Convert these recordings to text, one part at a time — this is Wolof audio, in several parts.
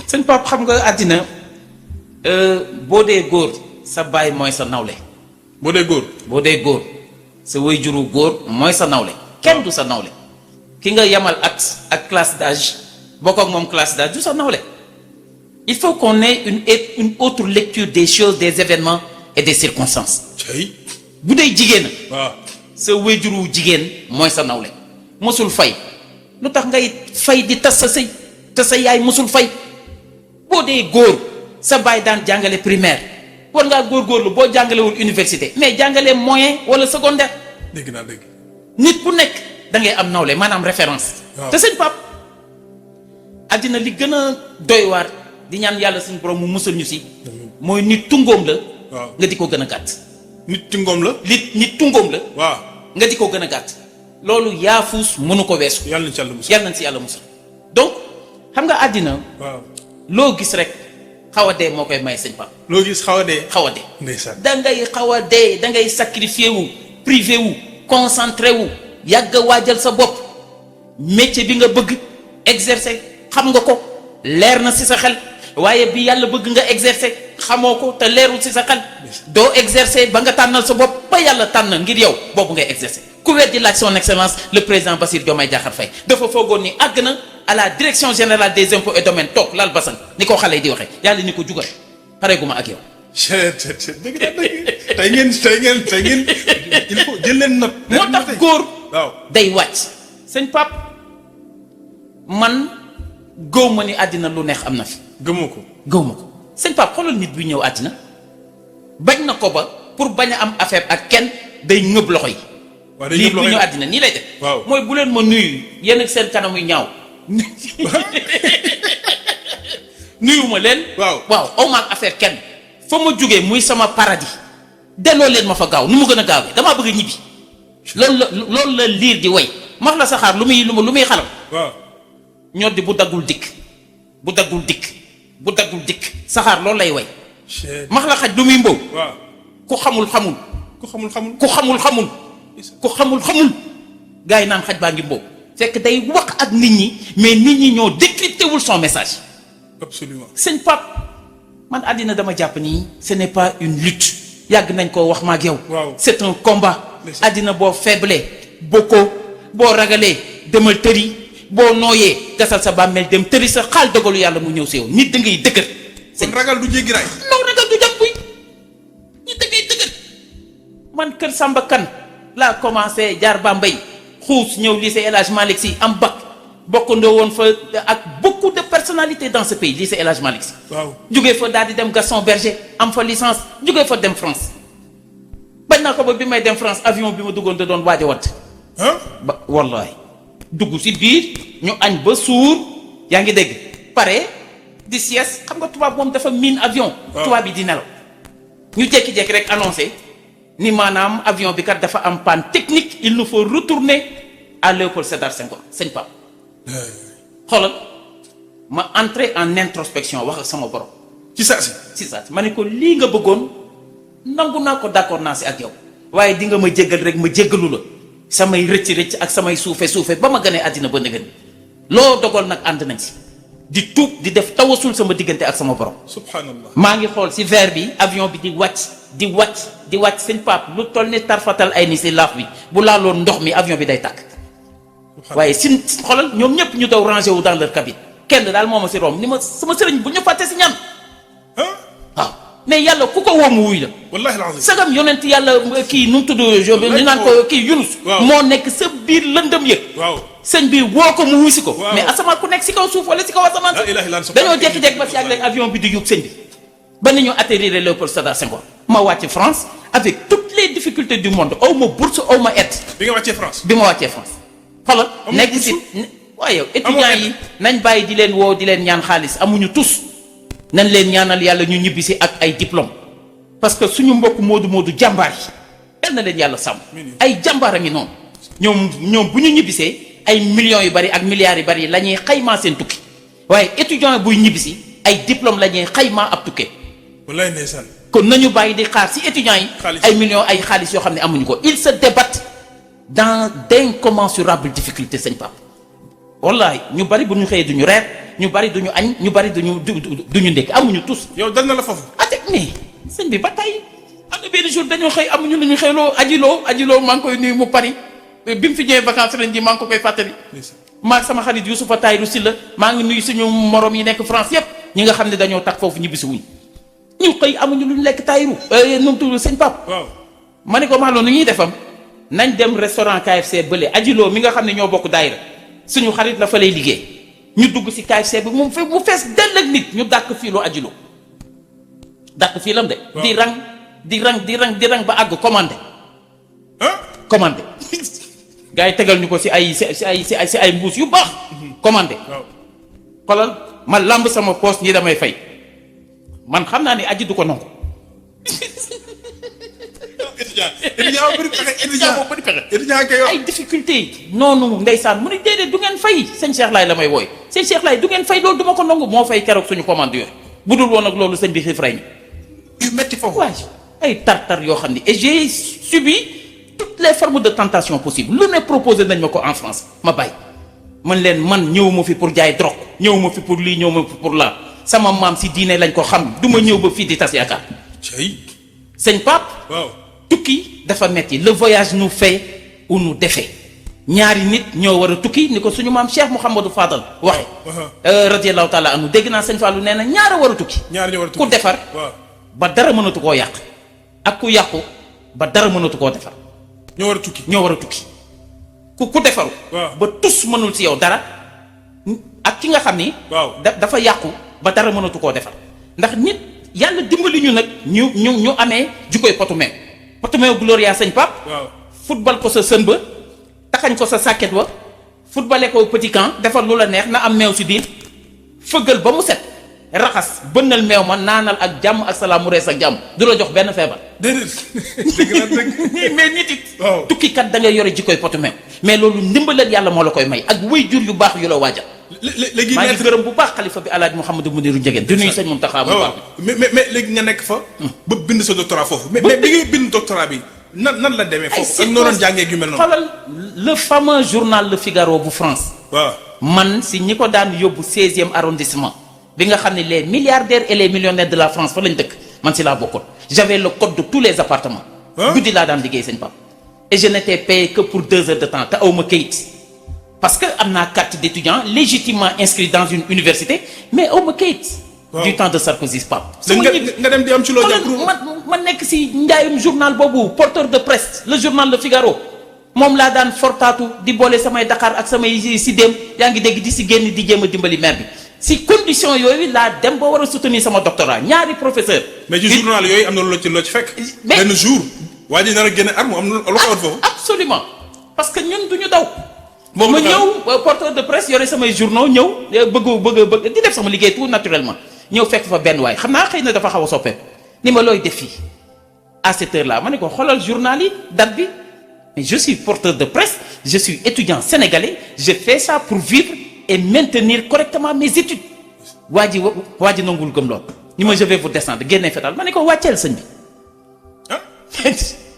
sëñ Pape xam nga àddina boo dee góor sa baay mooy sa nawle. boo dee góor. boo dee góor sa waajuru góor mooy sa nawle. kenn du sa nawle. ki nga yamal ak classe d'âge bokk ak moom classe d'âge du sa nawle. il faut qu'on ait une autre lecture des choses, des événements et des circonstances. bu dee jigéen waaw sa waajuru jigéen mooy sa nawle mosul fay lu tax ngay fay di tas sa sëy te sa yaay mosul fay. boo dee góor sa baay daan jàngale primaire war ngaa góorgóorlu boo jàngalewul université mais jàngale moyen wala secondaire. dégg naa dégg. nit ku nekk da ngay am nawle maanaam référence. te sëñ Pape àddina li gën a doy waar di ñaan yàlla suñu borom mu musal ñu si. mooy nit tungoom la. waaw nga di ko gën a gàtt. nit tungoom la. nit tungoom la. waaw nga di ko gën a gàtt. loolu yaafuus mënu ko weesu. yàlla nañ ci yàlla musal. yàlla nañ si yàlla musal. donc xam nga àddina. waaw loo gis rek xaw a dee moo koy may sëñ Pape. loo gis xaw a dee. xaw a dee. ndeysaan. da ngay xaw a dee da ngay sacrifié wu privé wu concentré wu yàgg a waajal sa bopp métier bi nga bëgg exercer xam nga ko leer na si sa xel waaye bi yàlla bëgg nga exercer xamoo ko te leerul si sa xel doo exercer ba nga tànnal sa bopp ba yàlla tànn ngir yow boobu ngay exercer ku weddi laaj son excellence le président Bassirou Diomaye Diakhar Faye dafa foogoon ni àgg na à la direction générale des impôts et domaines toog laal basan ni ko xale yi di waxee yàlla ni ko jugal pareeguma ak yow. dëgg naa dëgg tey ngeen il faut jël leen note. moo tax góor waaw day wàcc sëñ Pape man gëw ma ni àddina lu neex am na fi. gëmoo ko. gëw ma ko sëñ Pape xoolal nit bi ñëw àddina bañ na ko ba pour bañ a am affaire ak kenn day ngëb loxo yi. waaw day lii ngëb loxo bu yi ñëw àddina nii lay def. waaw mooy bu leen ma nuyu yéen ak seen kanam yu ñaaw. nuyu ma leen. waaw aw ma ak affaire kenn fa ma jógee muy sama paradis delloo leen ma fa gaaw nu mu gën a gaawee damaa bëgg a ñibbi. loolu la liir di way max la saxaar lu muy xalam. waaw ñor di bu daggul dikk bu daggul dikk saxaar loolu lay way. max la xaj lu muy mbow. waaw ku xamul xamul. ku xamul xamul. gars yi naan xaj baa ngi mbow. fekk day wax ak nit ñi mais nit ñi ñoo décrypté wul son message. absolument. sëñ Pape man àddina dama jàpp nii ce n'est pas une lutte yàgg nañ koo wax ma ak yow. waaw c'est un combat. àddina boo faible boo ragalee demal tëri boo nooyee gasal sa bàmmeel dem tëri sa xaal dogalu yàlla mu ñëw si yow nit da ngay dëgër. kon ragal du jéggi raay. non ragal du jàpp nit da ngay dëgër. man kër Samba Kane laa commencé jaar Bambey xuus ñëw lycée El Hadj Malick Sy am bac bokkandoo woon fa ak beaucoup de personnalités dans ce pays lycée El Hadj Malick Sy. waaw jógee fa daal di dem Gaston Berger am fa licence jógee fa dem France bañ naa ko ba bi may dem France avion bi ma duggoon da doon waaj a wat ba wallahi dugg si biir ñu añ ba suur yaa ngi dégg pare di sieste xam nga tubaab moom dafa miin avion. tubaab bi di nelaw ñu jékki-jékki rek annoncé ni maanaam avion bi kat dafa am panne technique il nous faut retourner à Léopold Sédar Senghor sëñ Pape xoolal ma entrer en introspection wax ak sama borom. ci saa si ma ne ko lii nga bëggoon nangu naa ko d'accord naa si ak yow waaye di nga ma jéggal rek ma jéggalu la samay rëcc ak samay suufe ba ma gënee àddina ba ndëgën loo dogal nag ànd nañ si di tuub di def tawasul sama diggante ak sama borom. subhanallah maa ngi xool si verre bi avion bi di wàcc sëñ Pape lu toll ni tarfatal ay ni si laaf bi bu laaloon ndox mi avion bi day tàkk. waaye si xoolal ñoom ñëpp ñu daw rangé wu dans leur cabine kenn daal moo ma si romb ni ma sama sëriñ bu ñu fàtte si ñaan. waaw mais yàlla ku ko woo mu wuy la. wallahi alazim sagam yonent yàlla kii nu mu tudd ñu naan ko kii Yunus. moo nekk sa biir lëndëm yëg. waaw sëñ bi woo ko mu wuy si ko. mais asamaan ku nekk si kaw suuf wala si kaw asamaan si. dañoo jékki-jékki ba si yàgg rek avion bi di yóbbu sëñ bi. ba ni ñu atterrir Léopold Sédar Senghor. ma wàcc France avec toutes les difficultés du monde aw ma bourse aw ma aide. bi nga wàccee France. bi ma wàccee France. xoolal nekk si waaye yow étudiants yi nañ bàyyi di leen woo di leen ñaan xaalis amuñu tous nañ leen ñaanal yàlla ñu ñibbi si ak ay diplôme parce que suñu mbokk moodu jàmbaar yi yal na leen yàlla sàmm ay jàmbaar a ngi noonu ñoom bu ñu ñibbisee ay millions yu bari ak milliards yu bari la ñuy xaymaa seen tukki waaye étudiant buy ñibbisi ay diplôme la ñuy xaymaa ab tukkee wallaay ndeysaan kon nañu bàyyi di xaar si étudiants yi ay millions ay xaalis yoo xam ne amuñu ko ils se débattent dans d'incommensurables difficultés sëñ Pape wallahi ñu bari bu ñu xëyee duñu reer ñu bari duñu añ ñu bari duñu ndékki amuñu tous. yow dal na la foofu. ah mais sëñ bi ba tey am na benn jour dañoo xëy amuñu lu ñu xëyloo ajiloo maa ngi koy nuyu mu Paris bi mu fi ñëwee vacances ren ji maa ngi ko koy fàttali. maag sama xarit Youssoufa Tayrou Sylla maa ngi nuyu suñu morom yi nekk France yépp ñi nga xam ne dañoo tax foofu ñibbisi wuñ ñu xëy amuñu lu ñu lekk Tayrou nu mu tudd sëñ Pape. waaw ma ne ko maa loolu nu ñuy defam nañ dem restaurant KFC bële ajiloo mi nga xam ne ñoo bokk daayira suñu xarit la fa lay liggéey ñu dugg si KFC bi mu fees dell ak nit ñu dàq fiiloo ajiloo dàq fiilam de. di rang ba àgg commandé gars yi tegal ñu ko si ay mbuus yu baax commandé xolal ma lamb sama poos ñi damay fay man xam naa ne aji du ko nangu. étudiant bëri pexe ay difficulté yi noonu ndeysaan mu ne déedéet du ngeen fay sëñ Cheikh Laay la may wooy sëñ Cheikh Laay du ngeen fay loolu du ma ko nangu moo fay keroog suñu commande yooyu bu dul woon ak loolu sëñ bi xiif rey ni yu metti foofu waaye ay tartar yoo xam ne et j'ai subi toutes les formes de tentation possibles lu ne proposé nañ ma ko en France ma bàyyi man leen man ñëwuma fi pour jaay drogue ñëwuma fi pour lii ñëwuma fi pour laa sama maam si diine lañ ko xam du ma ñëw ba fii di tas yaakaar sëñ Pape waaw tukki dafa metti le voyage nous fait ou nous défait ñaari nit ñoo war a tukki ni ko suñu maam Cheikh Mouhamadou Fadal waxe radiallahu taala anhu dégg naa sëñ Fallou nee na ñaara war a tukki ku defar ba dara mënatu koo yàq ak ku yàqu ba dara mënatu koo defar ñoo war a tukki ku defaru ba tus mënul si yow dara ak ki nga xam ni dafa yàqu ba dara mënatu koo defar ndax nit yàlla dimbali ñu nag ñu amee jukkoy potu meew Gloria sëñ Pape football ko sa sën ba taxañ ko sa sàkket wa footballé ko petit camp defar lu la neex na am meew si biir fëggal ba mu set raxas bënnal meew ma naanal ak jàmm ak salaam mu rees ak jàmm du la jox benn feebar. déedéet dëgg la dëgg mais nit it. tukkikat da ngay yore jikkoy potu meew mais loolu ndimbalal yàlla moo la koy may ak way jur yu baax yu la waajal. léegi maa ngi gërëm bu baax xalifa bi Alaaji Mouhamadou Mouniru Ndiéguène di nuyu sëñ Mountakha bu baax. mais léegi nga nekk fa. ba bind sa doctorat foofu. mais bi ngay bind doctorat bi nan la demee foofu. ak noo doon jàngee yu mel noonu. xoolal le fameux journal Le Figaro bu France. waaw man si ñi ko daan yóbbu 16e arrondissement. bi nga xam ne les milliardaires et les millionnaires de la France fa lañ dëkk man si laa bokkoon j'avais le code de tous les appartements. guddi laa daan liggéey sëñ Pape. et je n'étais payé que pour 2 heures de temps te aw ma kayit. parce que am naa carte d'étudiant légitimement inscrit dans une université mais aw ma kayit. du temps de Sarkozy Pape. nga dem di am ci loo jàpp ma nekk si njaayum journal boobu porteur de presse le journal Le Figaro moom laa daan fortaatu di boole samay Dakar ak samay si dem yaa ngi dégg di si génn di jéem a dimbali maire bi si condition yooyu laa dem ba war a soutenir sama doctorat ñaari professeur. mais ci journal yooyu am na loo ci fekk. benn jour waa ji nar a génne arme am na lu ko woon foofu. absolument parce que ñun du ñu daw. moom ma ñëw porteur de presse yore samay journaux ñëw bëgg di def sama liggéey tout naturellement ñëw fekk fa benn waay xam naa xëy na dafa xaw a soppeeku ni ma looy def fii à cette heure là ma ne ko xoolal journal yi date bi mais je suis porteur de presse je suis étudiant sénégalais je fais ça pour vivre et maintenir correctement mes études waa ji nangul gëm lool ni ma je vais vous descendre génnee fetal ma ne ko wàcceel sëñ bi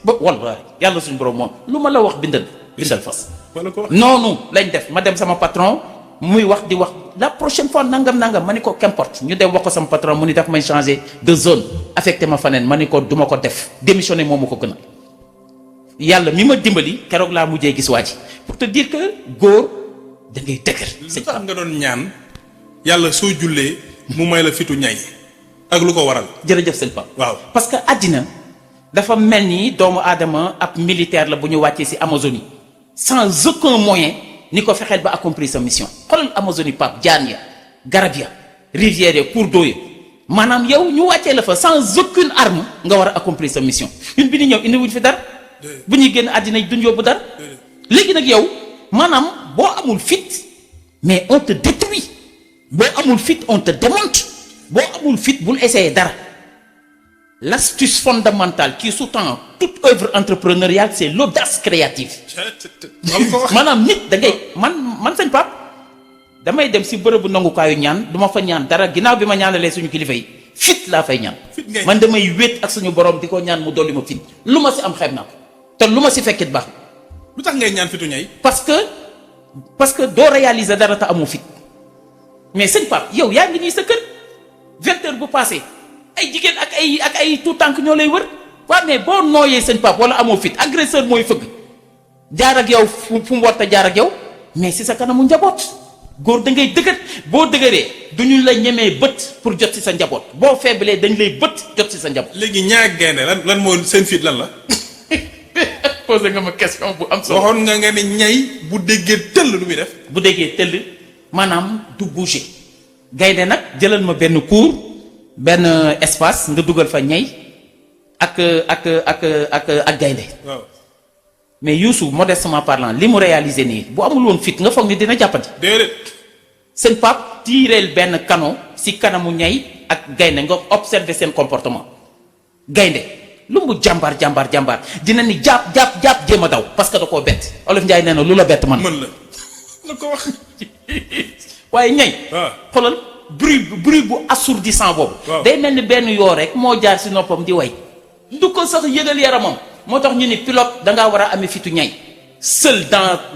ba wallahi yàlla suñu borom moom lu ma la wax bindal fas noonu lañ def ma dem sama patron muy wax di wax la prochaine fois nangam ma ni ko qu'importe ñu dem wax ko sama patron mu ni daf may changer de zone affecté ma faneen ma ni ko duma ko def démissionné moom ma ko gënal yàlla mi ma dimbali keroog laa mujjee gis waa ji pour te dire que góor da ngay dëgër. c'est ça nga doon ñaan yàlla soo jullee mu may la fitu ñay ak lu ko waral. jërëjëf sëñ Pape. waaw parce que àddina dafa mel ni doomu aadama ab militaire la bu ñu wàccee ci Amazonie sans aucun moyen ni ko fexeel ba accomplir sa mission xoolal Amazonie Pape jaan ya garab ya rivière ya cours d'eau ya maanaam yow ñu wàccee la fa sans aucune arme nga war a accomplir sa mission ñun bi ni ñëw indi wuñ fi dara bu ñuy génn àddina duñ yóbbu dara léegi nag yow maanaam boo amul fit mais on te détruit boo amul fit on te démonte boo amul fit bul essayer dara l'astuce fondamentale qui sous-tend toute œuvre entrepreneuriale c'est l'audace créative maanaam nit da ngay man sëñ Pape damay dem si bërëbu nangukaayu ñaan du ma fa ñaan dara ginnaaw bi ma ñaanalee suñu kilifa yi fit laa fay ñaan man damay wéet ak suñu borom di ko ñaan mu dolli ma fit lu ma si am xeeb naa ko te lu ma si fekkit baax lu tax ngay ñaan fitu ñay parce que doo réaliser dara te amoo fit mais sëñ Pape yow yaa ngi nii sa kër 20h bu passé ay jigéen ak ay tout tànk ñoo lay wër waaw mais boo nooyee sëñ Pape wala amoo fit agresseur mooy fëgg jaar ak yow fu mu war a jaar ak yow mais si sa kanamu njaboot góor da ngay dëgër boo dëgëree du ñu la ñemee bët pour jot si sa njaboot boo feebalee dañ lay bët jot si sa njaboot. léegi ñaar gaynde lan moo seen fit lan la. posé nga ma question bu am solo. waxoon nga ne ñay bu déggee tëll lu muy def. bu déggee tëll maanaam du bouger gaynde nag jëlal ma benn cour benn espace nga dugal fa ñay ak gaynde. waaw. mais Youssou modestement parlant li mu réalisé nii bu amul woon fit nga foog ni dina jàppandi. déedéet. seen pap tiireel benn canon si kanamu ñay ak gaynde nga observer seen comportement gaynde lu mu jàmbaar dina ni jàpp jéem a daw parce que da koo bett Olof Njaay nee na lu la bett man. mën la ko wax. waaye ñay. waaw xoolal bruit bu assourdissant boobu. waaw day mel ni benn yoo rek moo jaar si noppam di way du ko sax yëgal yaramam moo tax ñu ni pilote da ngaa war a amee fitu ñay seul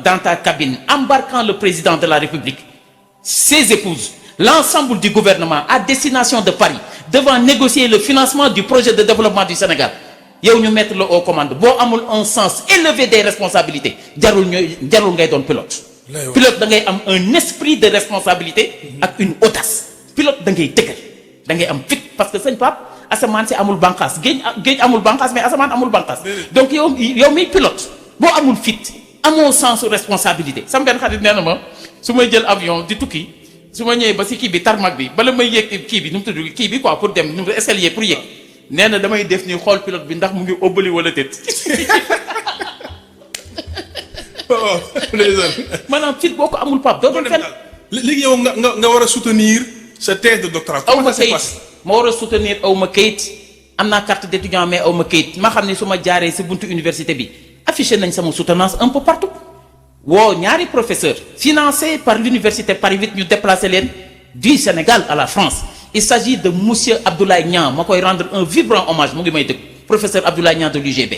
dans ta cabine embarquant le président de la République ses épouses l'ensemble du gouvernement à destination de Paris devant négocier le financement du projet de développement du Sénégal yow ñu mettre le aux commandes boo amul un sens élevé des responsabilités jarul ngay doon pilote. pilote da ngay am un esprit de responsabilité ak une audace pilote da ngay dëggal da ngay am fit parce que sëñ Pape asamaan si amul bànqaas géej amul bànqaas mais asamaan amul bànqaas donc yow miy pilote boo amul fit amoo sens responsabilité sama benn xarit nee na ma su may jël avion di tukki su ma ñëwee ba si kii bi tarmac bi bala may yéeg kii bi nu mu tudd kii bi quoi pour dem nu mu escalier pour yéeg nee na damay def ni xool pilote bi ndax mu ngi óbbali wala déet. waaw maanaam fit boo ko amul Pape doo doon fenn. léegi yow nga war a soutenir sa thèse de doctorat. aw ma kayit ma war a soutenir aw ma kayit am naa carte d'étudiant mais aw ma kayit ma xam ne su ma jaaree si buntu université bi affiché nañ sama soutenance un peu partout woo ñaari professeur financé par l'université Paris 8 ñu déplacé leen du Sénégal à la France il s'agit de monsieur Abdoulaye Niang ma koy rendre un vibrant hommage mu ngi may dëgg professeur Abdoulaye Niang de l'UGB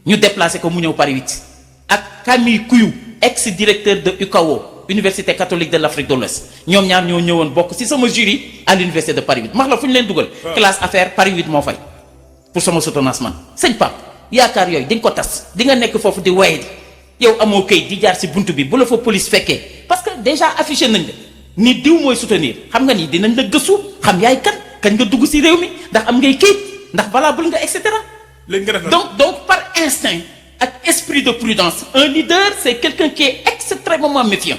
ñu déplacé ko mu ñëw Paris 8 ak Camille Kouyou ex-directeur de UCAO Université catholique de l'Afrique de l'Ouest ñoom ñaar ñoo ñëwoon bokk ci sama jury à l'université de Paris 8 max la fu ñu leen dugal classe affaires Paris 8 moo fay pour sama soutenance man sëñ Pape yaakaar yooyu di nga ko tas di nga nekk foofu di waye di yow amoo këyit di jaar ci buntu bi bu la fa police fekkee parce que déjà affiché nañ la ni diw mooy soutenir xam nga ni dinañ la gëstu xam yaay kan kañ nga dugg ci réew mi ndax am ngay këyit ndax valable nga et cetera donc par instinct ak esprit de prudence un leader c'est quelqu'un qui est extrêmement méfiant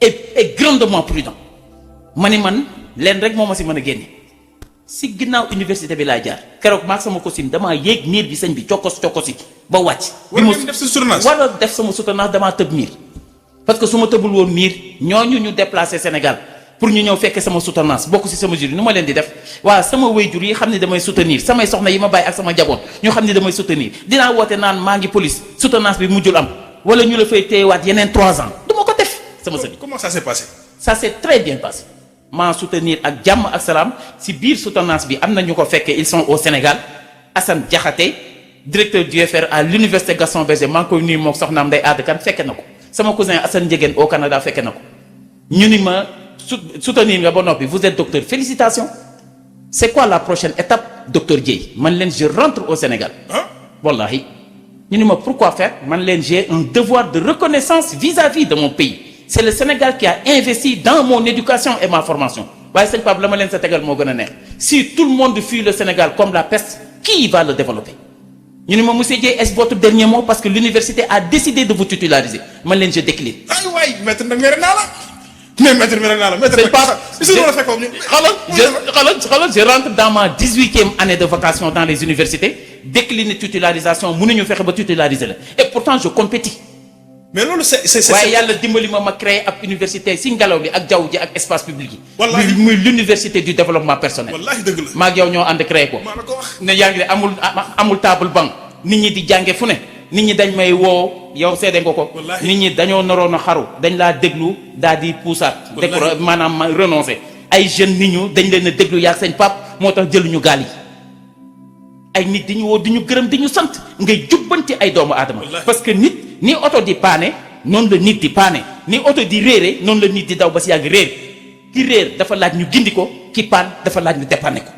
et grandement prudent ma ni man leen rek moo ma si mën a génne si ginnaaw université bi laa jaar keroog maag sama costume damaa yéeg miir bi sëñ bi cokkosi ba wàcc. bi ma def sa soutenance war a def sama soutenance damaa tëb miir parce que su ma tëbul woon miir ñooñu ñu déplacé Sénégal pour ñu ñëw fekkee sama soutenance bokk si sama jury nu ma leen di def waaw sama waajur yi xam ne damay soutenir samay soxna yi ma bàyyi ak sama njaboot ñu xam ne damay soutenir dinaa woote naan maa ngi police soutenance bi mujjul am wala ñu la fay téyewaat yeneen 3 ans du ma ko def sama sëñ. comment ça s'est passé. ça s'est très bien passé maa soutenir ak jàmm ak salaam si biir soutenance bi am na ñu ko fekkee ils sont au Sénégal Assane Diakhaté directeur du UFR à l'université Gaston Berger maa ngi koy nuyu moom soxnaam Ndeye Adda Kane fekke na ko sama cousin Assane Ndiéguène au Canada fekke na ko ñu ni ma soutenir nga ba noppi vous êtes docteur félicitations c'est quoi la prochaine étape docteur Dieye man leen je rentre au Sénégal wallahi ñu ni ma pourquoi faire man leen j'ai un devoir de reconnaissance vis-à-vis de mon pays c'est le Sénégal qui a investi dans mon éducation et ma formation waaye sëñ Pape la ma leen sa tegal moo gën a neex si tout le monde fuit le Sénégal comme la peste qui va le développer ñu ni ma monsieur Dieye est-ce votre dernier mot parce que l'université a décidé de vous titulariser man leen je décline. ay waay maître nag mere naa la mais maître mere naa la maître sëñ Pape je rentre dans ma 18e année de vacation dans les universités décliner titularisation mënuñu fexe ba titulariser la et pourtant je compétis. mais loolu c'est waaye yàlla dimbali ma créé ab université si ngelaw li ak jaww ji ak espace public yi. wallaahi muy l'université du développement personnel. wallaahi dëgg la maa ak yow ñoo ànd créé ko. maa la ko wax ne yaa ngi ne amul table banc nit ñi di jànge fu ne nit ñi dañ may woo yow seede nga ko. wallaahi nit ñi dañoo naroon a xaru dañ laa déglu daal di puusaat. wallaahi maanaam renoncer ay jeunes nit ñu dañ leen a déglu yaa seen pap moo tax jëluñu gaal yi. ay nit di ñu woo di ñu gërëm di ñu sant ngay jubbanti ay doomu aadama. parce que nit ni oto di paane noonu la nit di paane ni oto di réere noonu la nit di daw ba si yàgg réer ki réer dafa laaj ñu gindi ko ki paan dafa laaj ñu dépanner ko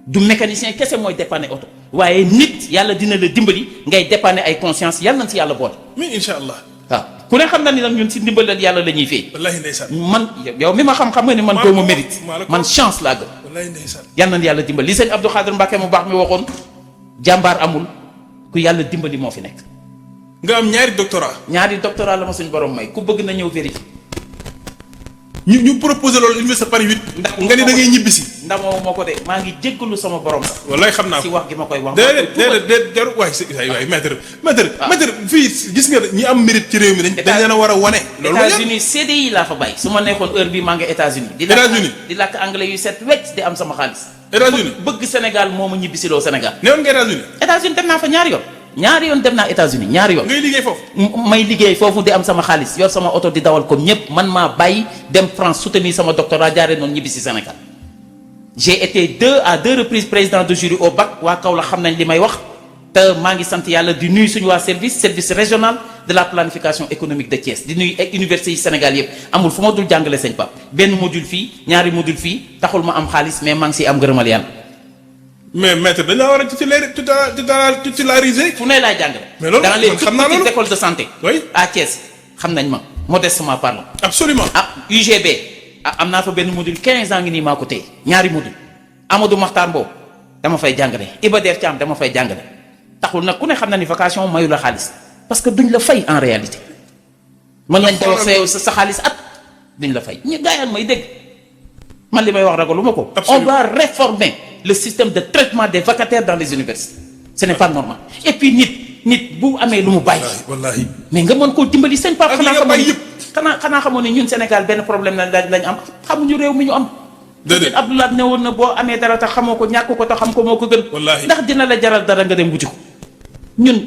du mécanicien kese mooy dépanner oto waaye nit yàlla dina la dimbali ngay dépanner ay conscience yàlla nañ si yàlla boole. mais incha allah. waaw ku ne xam na ni nag ñun si ndimbalal yàlla la ñuy fay. wallaahi ndeysaan. man yow mi ma xam nga ni man. doomu mérite man chance laa gëm. wallaahi ndeysaan. yàlla nañ yàlla dimbali li sëñ Abdou Khadir Mbacke mu baax mi waxoon jàmbaar amul ku yàlla dimbali moo fi nekk. nga am ñaari doctorat la ma suñ borom may ku bëgg na ñëw vérifier. ñu proposé loolu université Paris 8. ndax nga ni da ngay ñibbisi. ndamoo moo ko de maa ngi jéggalu sama borom sax. wallaay xam naa ko si wax gi ma koy wax. déedéet jarul waay maître fii gis nga ñi am mérite ci réew mi dañ leen a war a wane. loolu États-Unis CDI laa fa bàyyi su ma neexoon heure bii maa ngi États-Unis di làkk anglais yu set wecc di am sama xaalis. États-Unis bëgg Sénégal moo ma ñibbisiloo Sénégal. newoon nga États-Unis dem naa fa ñaari yoon dem naa États-Unis ñaari yoon. ngay liggéey foofu. may liggéey foofu di am sama xaalis yor sama oto di dawal comme ñëpp man maa bàyyi dem France soutenir sama doctorat jaaree noonu ñibbi si Sénégal. j'ai été à deux reprises président de jury au bac waa Kaolack xam nañ li may wax te maa ngi sant yàlla di nuyu suñu waa service régional de la planification économique de Thiès di nuyu ay universités yi Sénégal yëpp amul fu ma dul jàngale sëñ Pape benn module fii ñaari module fii taxul ma am xaalis mais maa ngi siy am ngërëmal yàlla. mais maître dañu la war a titulariser. fu ne laay jàngale. mais loolu dans les man xam naa toutes loolu petites écoles de santé. oui à Thiès xam nañ ma modestement parlant. absolument. UGB am naa fa benn module 15 ans ngi nii maa ko téye ñaari module Amadou Makhtar Mbow dama fay jàngale Iba Der Thiam dama fay jàngale taxul nag ku ne xam na ni vacation mayu la xaalis parce que duñ la fay en réalité. mën nañ ko wax sa xaalis at duñ la fay ñu gaayaan may dégg man li may wax ragalu ma ko. on doit réformer le système de traitement des vacataires dans les universités ce n'est pas normal et puis nit bu amee lu mu bàyyi. wallaahi mais nga mën koo dimbali seen papa. ak xanaa xamoon ne ñun Sénégal benn problème lañ am xamuñu réew mi ñu am. déedéet Abdoulaye ne woon na boo amee dara tax xamoo ko ñàkk ko tax xam ko moo ko gën. wallaahi ndax dina la jaral dara nga dem wuti ko. ñun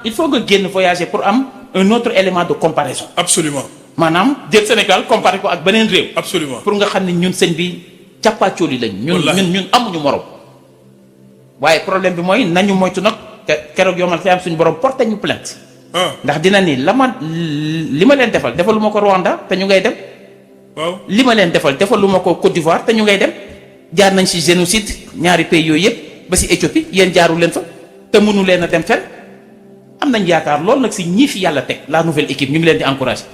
il faut nga génn voyager pour am un autre élément de comparaison. absolument maanaam jël Sénégal comparé ko ak beneen réew. absolument pour nga xam ne ñun sëñ bi càppaacooli lañ. ñun amuñu morom. waaye problème bi mooy nañu moytu nag keroog yomal fi am suñu borom porté ñu plainte. ndax dina ni li ma leen defalu ma ko Rwanda te ñu ngay dem. waaw li ma leen defalu ma ko Côte d'Ivoire te ñu ngay dem jaar nañ ci génocide ñaari pays yooyu yëpp ba ci Éthiopie yéen jaarul leen fa te mënu leen a dem fenn am nañ yaakaar loolu nag ci ñii fi yàlla teg la nouvelle équipe ñu ngi leen di encourager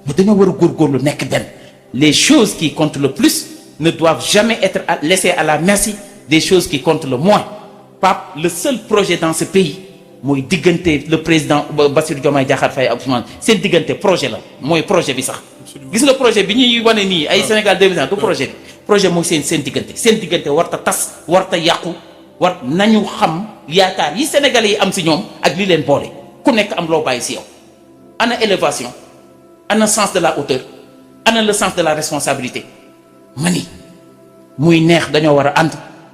mais dañoo war a góorgóorlu nekk benn les choses qui comptent le plus ne doivent jamais être laissées à la merci des choses qui comptent le moins. Pape le seul projet dans ce pays mooy diggante le président Bassirou Diomaye Diakhar Faye ak Ousmane seen diggante projet la mooy projet bi sax. gis nga projet bi ñuy wane nii ay Sénégal 2020 du projet bi projet mooy seen diggante warta tas warta yàqu nañu xam yaakaar yi sénégalais yi am si ñoom ak li leen boole ku nekk am loo bàyyi si yow. ana élévation ana sens de la hauteur ana le sens de la responsabilité mani muy neex dañoo war a ànd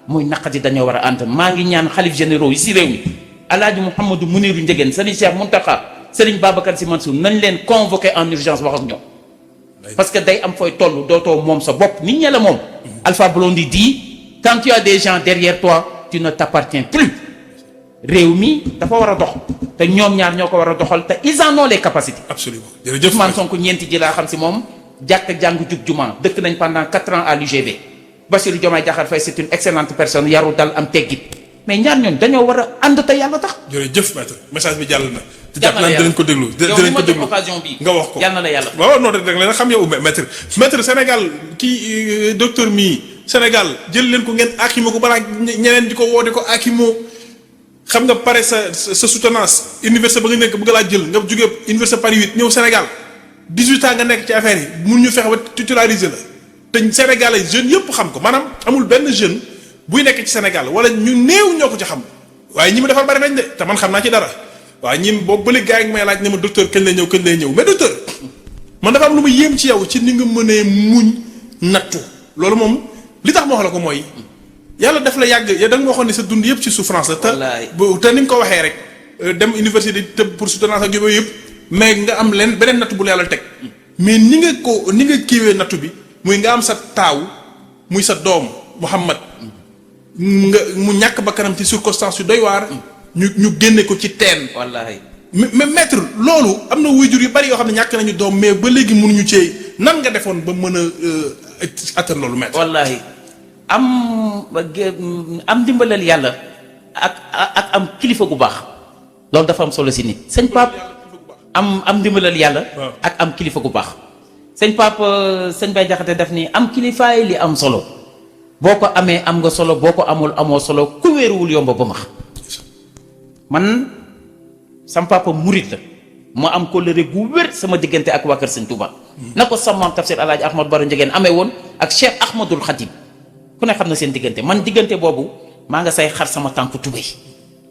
muy naqadi dañoo war a ànd maa ngi ñaan xalif généraux yi si réew mi alaaji Mouhamadou Mouniru Ndiéguène Serigne Cheikh Mountakha Serigne Babacar Sy Mansour nañ leen convoqué en urgence wax ak ñoom parce que day am fooy toll dootoo moom sa bopp nit ña la moom. Alpha Blondy dit quand tu as des gens derrière toi tu ne t'appartiens plus réew mi dafa war a dox te ñoom ñaar ñoo ko war a doxal te ils en ont les capacités. absolument jërëjëf Ousmane Sonko ñeenti ji laa xam si moom jàkk jàng jug juma dëkk nañ pendant 4 ans à l'UGB Bassirou Diomaye Diakhar Faye c'est une excellente personne yaru dal am teggit mais ñaar ñooñ dañoo war a ànd te yàlla tax. jërëjëf maître message bi jàll na. jàll na dinañ ko déglu dinañ ko déglu occasion bi nga wax ko yàlla na la yàlla. waaw non rek la xam yow maître Sénégal kii docteur mii Sénégal jël leen ko ngeen akimo ko balaa ñeneen di ko woo di ko akimo xam nga pare sa soutenance université ba nga nekk bëgg laa jël nga jógee université Paris 8 ñëw Sénégal 18 ans nga nekk ci affaire yi mun ñu fexe ba titulariser la te Sénégalais jeunes yëpp xam ko maanaam amul benn jeune buy nekk ci Sénégal wala ñu néew ñoo ko ci xam waaye ñi mu defar bari nañ de te man xam naa ci dara waaye ñi boobu ba léegi gars yi ngi may laaj ne ma docteur kañ lay ñëw mais docteur man dafa am lu ma yéem ci yow ci ni nga mënee muñ nattu loolu moom li tax ma wax la ko mooy yàlla daf la yàgg da nga ma waxoon ne sa dund yëpp ci souffrance la te ni nga ko waxee rek dem université tëb pour soutenance ak yooyu yëpp mais nga am leen beneen nattu bu la yàlla teg mais ni nga kiiwee nattu bi muy nga am sa taaw muy sa doom Mouhamad mu ñàkk ba kanam ci circonstance yu doy waar ñu génne ko ci teen. wallaahi mais maître loolu am na waajur yu bari yoo xam ne ñàkk nañu doom mais ba léegi mënuñu cee nan nga defoon ba mën a attan loolu maître. wallahi am ndimbalal yàlla ak am kilifa gu baax loolu dafa am solo si nit sëñ Pape am ndimbalal yàlla ak am kilifa gu baax sëñ Pape sëñ Baye Jaxate def ni am kilifaay li am solo boo ko amee am nga solo boo ko amul amoo solo ku wéeruwul yomba ba max man sam papa murit la ma am kóllëre gu wér sama diggante ak waa kër sëñ Touba na ko sama maam tafsir alaaji Ahmad Baro Njegeen amee woon ak Cheikh Ahmadul Khadim ku ne xam na seen diggante man diggante boobu maa nga say xar sama tànk tubéy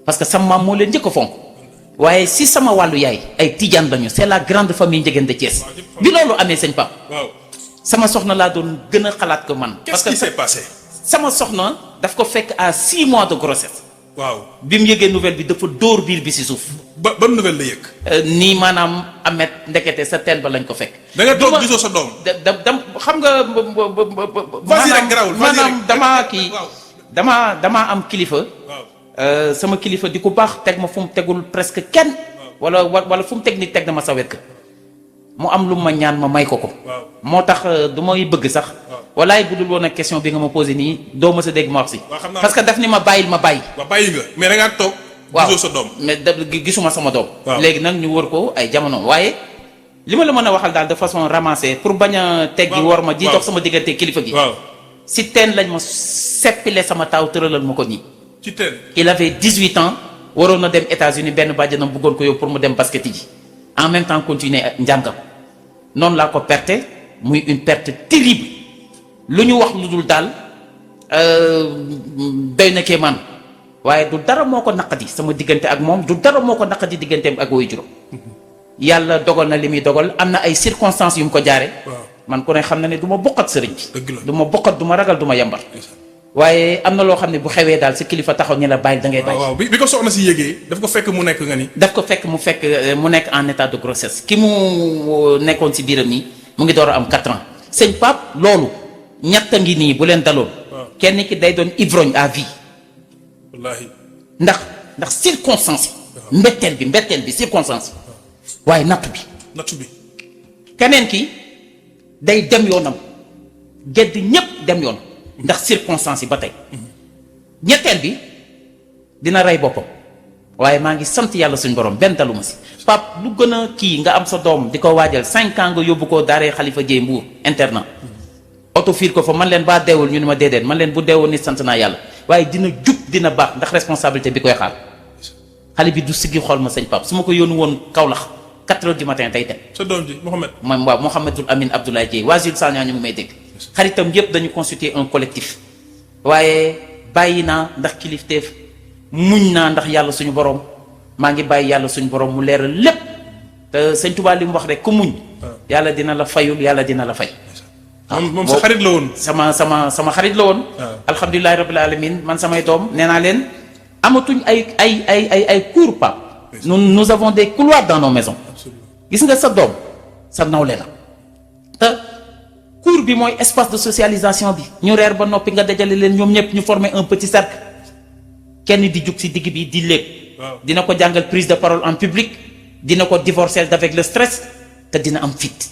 parce que sama maam moo leen njëkk a fonk waaye si sama wàllu yaay ay tijaan lañu c'est la grande famille Njegeen de Thiès bi loolu amee sëñ Pape sama soxna laa doon gën a xalaat ko man parce que qu'est-ce qui s'est passé sama soxna daf ko fekk à 6 mois de grossesse waaw bi mu yëgee nouvelle bi dafa dóor biir bi si suuf ban nouvelle la yëg nii maanaam amet ndekete sa teen ba lañ ko fekk da nga toog gisoo sa doom da xam nga vas-y rek garaawul maanaam damaa am kilifa sama kilifa di ku baax teg ma fu mu tegul presque kenn wala fu mu teg nit teg na ma sa wet mu am lu ma ñaan ma may ko moo tax du may bëgg sax walaay bu dul woon ak question bi nga ma posé nii doo ma sa dégg ma wax si parce que daf ni ma bàyyil ma bàyyi waaw bàyyi nga mais da ngaa toog gisoo sa doom mais gisuma sama doom léegi nag ñu wër ko ay jamono waaye li ma la mën a waxal daal de façon ramassée pour bañ a teggi war ma ji dox sama diggante kilifa gi si teen lañ ma seppile sama taaw tëralal ma ko nii ci teen il avait 18 ans waroon na dem États-Unis benn bàjjanam bëggoon ko yow pour mu dem basket ji en même temps continuer njàngam noonu laa ko perte muy une perte terrible lu ñu wax lu dul daal doy na kee man waaye du dara moo ko naqadi sama diggante ak moom du dara moo ko naqadi digganteem ak woy juróom yàlla dogal na li muy dogal am na ay circonstances yu mu ko jaare man ku ne xam na ne du ma bokkat sëriñ bi du ma bokkat du ma ragal du ma yambar waaye am na loo xam ne bu xewee daal sa kilifa taxaw ñu la bàyyil da ngay bàyyi waaw bi ko soxna si yëgee daf ko fekk mu nekk nga ni daf ko fekk mu nekk en état de grossesse ki mu nekkoon si biiram nii mu ngi door a am 4 ans sëñ Pape loolu ñett ngi nii bu leen daloon kenn ki day doon ivrogne à vie wallaahi ndax circonstance yi mbetteel bi circonstance waaye nattu bi keneen ki day dem yoonam gedd ñépp dem yoon ndax circonstance yi ba tey ñetteel bi dina rey boppam waaye maa ngi sant yàlla suñ borom benn daluma si Pape lu gën a kii nga am sa doom di ko waajal 5 ans nga yóbbu ko daaree Xalifa Jéey Mbuur internat oto fiir ko fa man leen baa deewul ñu ne ma déedéet man leen bu deewoon nit sant naa yàlla waaye dina jub dina baax ndax responsabilité bi koy xaar xale bi du siggi xool ma sëñ Pape su ma ko yónnu woon Kaolack 4 heures du matin tey dem sa doom ji Mohamed moom waaw Mouhamadul Amin Abdoulaye Dieye waa Jules Sagna ñu ngi may dégg xaritam yépp dañu constituer un collectif waaye bàyyi naa ndax kilifteef muñ naa ndax yàlla suñu borom maa ngi bàyyi yàlla suñu borom mu leeral lépp te sëñ Tuubaa li mu wax rek ku muñ yàlla dina la fayul yàlla dina la fay moom sa xarit la woon sama xarit la woon alhamdulilahi rabbil alamin man samay doom nee naa leen amatuñ ay cours Pape nous avons des couloirs dans nos maisons gis nga sa doom sa nawle la te cours bi mooy espace de socialisation bi ñu reer ba noppi nga dajale leen ñoom ñëpp ñu former un petit cercle kenn di jug ci digg bi di lépp dina ko jàngal prise de parole en public dina ko divorcer d'avec le stress te dina am fit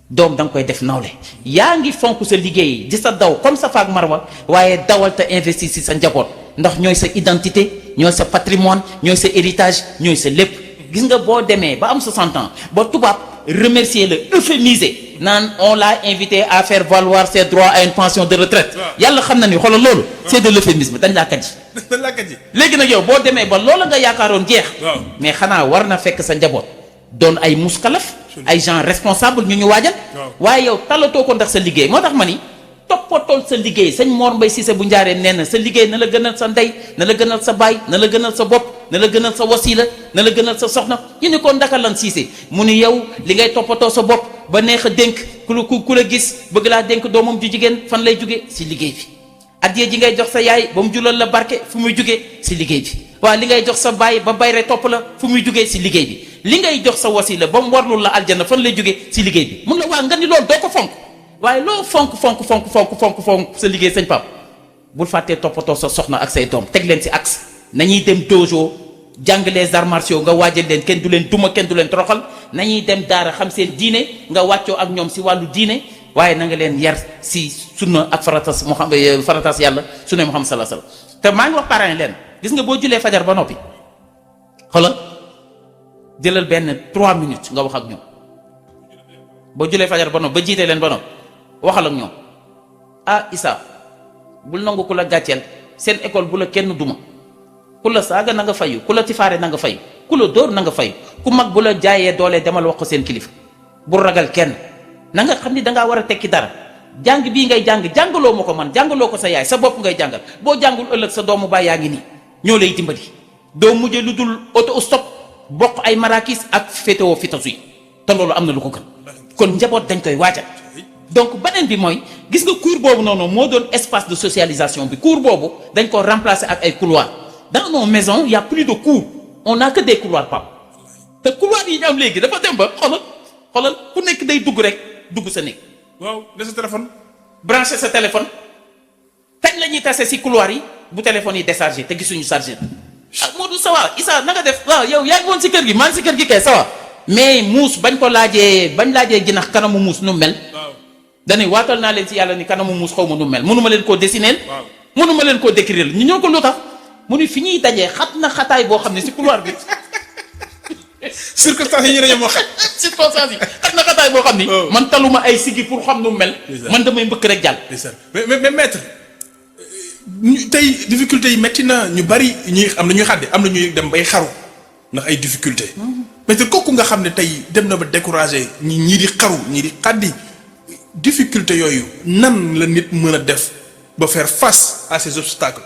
doom da nga koy def nawle yaa ngi fonk sa liggéey di sa daw comme sa faak marwa waaye dawal te investir ci sa njaboot ndax ñooy sa identité ñooy sa patrimoine ñooy sa héritage ñooy sa lépp gis nga boo demee ba am 60 ans ba tubaab remercier le euphémiser naan on l'a invité à faire valoir ses droits à une pension de retraite yàlla xam na ni xoolal loolu c'est de l'euphémisme dañ laa kat ji léegi nag yow boo demee ba loola nga yaakaaroon jeex mais xanaa war na fekk sa njaboot doon ay muskalaf ay gens responsables ñu waajal waaye yow talatoo ko ndax sa liggéey moo tax ma ni toppatool sa liggéey sëñ Mor Mbaye Cissé bu njaaree nee na sa liggéey na la gënal sa ndey na la gënal sa baay na la gënal sa bopp na la gënal sa wasila na la gënal sa soxna ñu ni ko ndaka lan Cissé mu ni yow li ngay toppatoo sa bopp ba neex a dénk ku la gis bëgg laa dénk doomam ju jigéen fan lay jóge si liggéey bi addiya ji ngay jox sa yaay ba mu julal la barke fu muy jóge si liggéey bi waaw li ngay jox sa baay ba bayre topp la fu muy jóge si liggéey bi li ngay jox sa wasila ba mu warlul la aljana fan lay jóge si liggéey bi mun la waa nga ni loolu doo ko fonk waaye loo fonk sa liggéey sëñ Pape bul fàttee toppatoo sa soxna ak say doom teg leen si axe nañuy dem dojo jàng les arts martiaux nga waajal leen kenn du leen duma kenn du leen toroxal nañuy dem daara xam seen diine nga wàccoo ak ñoom si wàllu diine waaye na nga leen yar si sunna ak faratas faratas yàlla sunna Muhammad sallallahu alayhi wasallam te maa ngi wax parents leen gis nga boo julee fajar ba noppi xoolal jëlal benn 3 minutes nga wax ak ñoom boo julee fajar ba noppi ba jiite leen ba noppi waxal ak ñoom ah Issa bul nangu ku la gàcceel seen école bu la kenn duma ku la saaga na nga fayu ku la tifaare na nga fayu ku la dóor na nga fayu ku mag bu la jaayee doole demal wax ko seen kilifa bul ragal kenn na nga xam ni dangaa war a tekki dara jàng bii ngay jàng jàngaloo ma ko man jàngaloo ko sa yaay sa bopp ngay jàngal boo jàngul ëllëg sa doomu baay yaa ngi nii ñoo lay dimbali doo mujjee lu dul auto stop bokk ay marakis ak fétéo fitasu yi te loolu am na lu ko gën kon njaboot dañ koy waajal donc beneen bi mooy gis nga cours boobu noonu moo doon espace de socialisation bi cours boobu dañ ko remplacer ak ay couloirs dans nos maisons il y a plus de cours on n'a que des couloirs pap te couloirs yi ñu am léegi dafa dem ba xoolal ku nekk day dugg rek dugg sa néeg waaw de sa téléphone. branché sa téléphone kañ la ñuy tase si couloir yi bu téléphone yi déchargé te gisuñu chargeur ah Modou ça va Issa na nga def waaw yow yaa ngi woon si kër gi maa ngi si kër gi kay ça va mais muus bañ laajee jinax kanamu muus nu mel. waaw dañuy waatal naa leen si yàlla ni kanamu muus xaw ma nu mel mënuma leen koo dessiner. waaw mënuma leen koo décrire ñu ñoo ko lu tax mu ni fi ñuy dajee xat na xataay boo xam ne si couloir bi. circonstances yi ñu dañoo moo xat. circonstances yi xat na xataay boo xam ni. man taluma ay sigi pour xam nu mel. man damay mbëkk rek jàll. mais maître tey difficultés yi métti na ñu bari ñuy am na ñuy xàdde am na ñuy dem bay xaru ndax ay difficultés. maître kooku nga xam ne tey dem na ba découragé ñii di xaru ñii di xàddi difficulté yooyu nan la nit mën a def ba faire face à ces obstacles.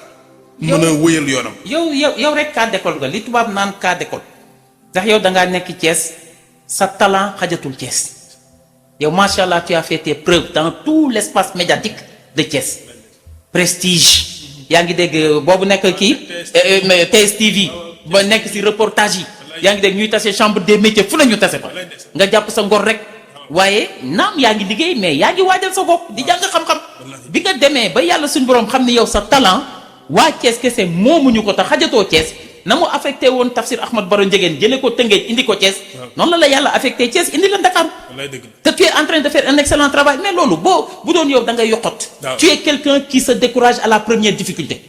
mën a wëyal yoonam. yow rek cas d'école nga li tubaab naan cas d'école ndax yow da ngaa nekk Thiès sa talent xajatul Thiès yow macha allah tu as fait tes preuves dans tout l'espace médiatique de Thiès prestige yaa ngi dégg boobu nekk kii TSTV ba nekk ci reportage yi yaa ngi dégg ñuy tase chambre des métiers fu la ñu tase fa nga jàpp sa ngor rek waaye naam yaa ngi liggéey mais yaa ngi waajal sa bopp di jàng xam-xam bi nga demee ba yàlla suñu borom xam ni yow sa talent waa Thiès kese moomuñu ko tax xajatoo Thiès na mu affecté woon Tafsir Ahmad Baro Ndiéguène jëlee ko Tëngéej indi ko Thiès noonu la yàlla affecté Thiès indi la Dakar te tu es en train de faire un excellent travail mais loolu bu doon yow da ngay yokkot tu es quelqu'un qui se décourage à la première difficulté